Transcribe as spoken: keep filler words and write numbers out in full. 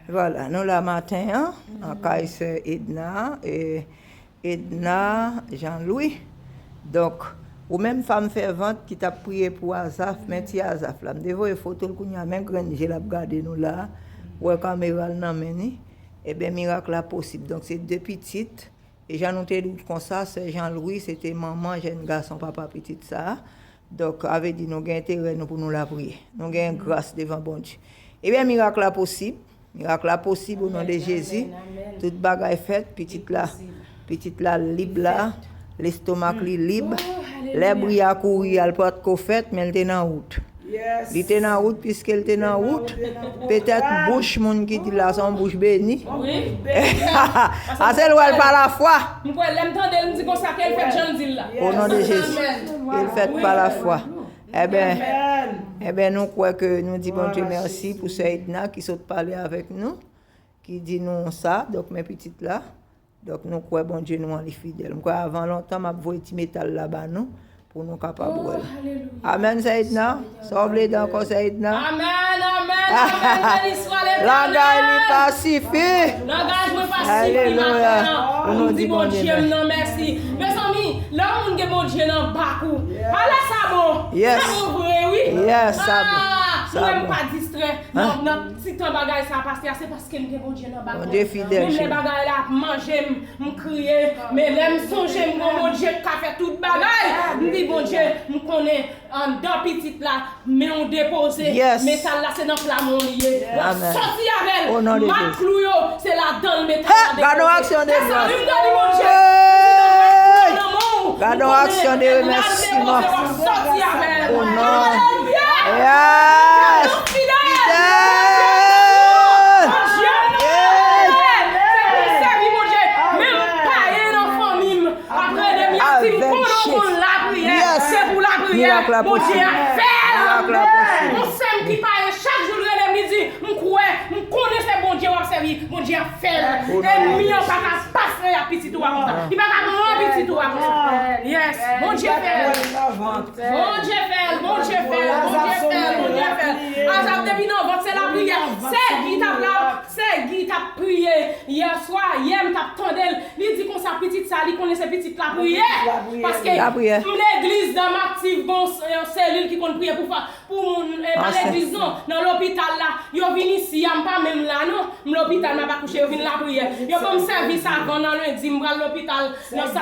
Vwala, nou la maten an, an kay sè Edna, e Edna Jean Louis. Donk, ou menm fanm fèvant ki t ap priye pou Azaf, men ti Azaf la, m te voye foto l kounye a, men grenn je l ap gade nou la, wè kamera l nan men ni, ebyen mirak la posib. Donk, se de pitit, e jan nou te di w konsa, sè Jean Louis, se te manman jèn gason papa pitit sa a. Donk, sa vle di nou gen enterè nou pou nou lapriyè. Nou gen gras devan Bondye. Ebyen, mirak la posib. Mirak la posib o non de Jezi. Tout bagay fèt, pitit la, pitit la lib la, lestomak li lib. Lè bri a kouri a, l pa t ko fèt, men l te nan wout. Li te nan wout, piske l te nan wout. Petèt bouch moun ki di l la se yon bouch beni. Ase l wè l pa lafwa. M kwè lè m tande l, m di konsa ke l fèt jan l di l la. O non de Jezi. Ke l fèt pa lafwa. Ebyen, ebyen, nou kwè ke nou di Bondye mèsi pou sè Edna ki sot pale avèk nou, ki di nou sa, donk men pitit la. Donk, nou kwè Bondye nou an, li fidèl. M kwè avan lontan, m ap voye ti metal la ba nou, pou nou kapab wè l. Amèn, sè Edna. Sa w vle di ankò, sè Edna? Amèn, amèn, amèn. Beni swa Letènèl. Langaj li pa sifi. Langaj mwen pa sifi maten an. Pou nou di Bondye m nan mèsi. Mezanmi, lè yon moun gen Bondye nan bak ou, ala sa bon. Sa bon vre, wi. Yes, sa bon. Ah, mwen m pa distrè nan, nan ti tan bagay sa pase a, se paske m gen Bondye nan bak mwen. Bondye fidèl, cheri. Menm lè bagay la ap manje m, m kriye, men lè m sonje m gon Bondye k ka fè tout bagay, m di, Bondye, m konnen anndan pitit la, men w depoze, metal la se nan flamon li ye. W ap sòti avè l, mak klou yo, se ladan l metal la depoze. Gade yon aksyon de gras. Mèsi, m di Bondye. Gade yon aksyon de remèsiman. O non. Yes. Fidèl. Bondye, se pou m sèvi Bondye. Men m pa ye nan fanmi m. Ap rele m, y ap di m konnen w konn lapriyè. Se pou lapriyè. Bondye ap fè l. Yon sè m ki pa ye, chak jou l rele m, li di, m kwè, m konnen se Bondye w ap sèvi. Bondye ap fè l. Ènmi an pa ka pase ak pitit ou a konsa. Li pa ka pran pitit ou a konsa. Yes. Bondye fè l. Bondye fè l, Bondye fè l, Bondye fè l, Bondye fè l. Azaf depi nan vant se lapriyè. Sè Guy t ap la, sè Guy t ap priye. Yè swa, yè m t ap tande l. Li di konsa pitit sa, li konnen se pitit lapriyè. Paske m legliz dan m aktif, gon s- yon selil ki konn priye pou fa- Pou moun, e pa legliz non, nan lopital la, yo vin isi a, m pa menm la non, m lopital, m ap akouche, yo vin lapriyè. Yo ban m sèvis avan nan lendi, m pral lopital nan sa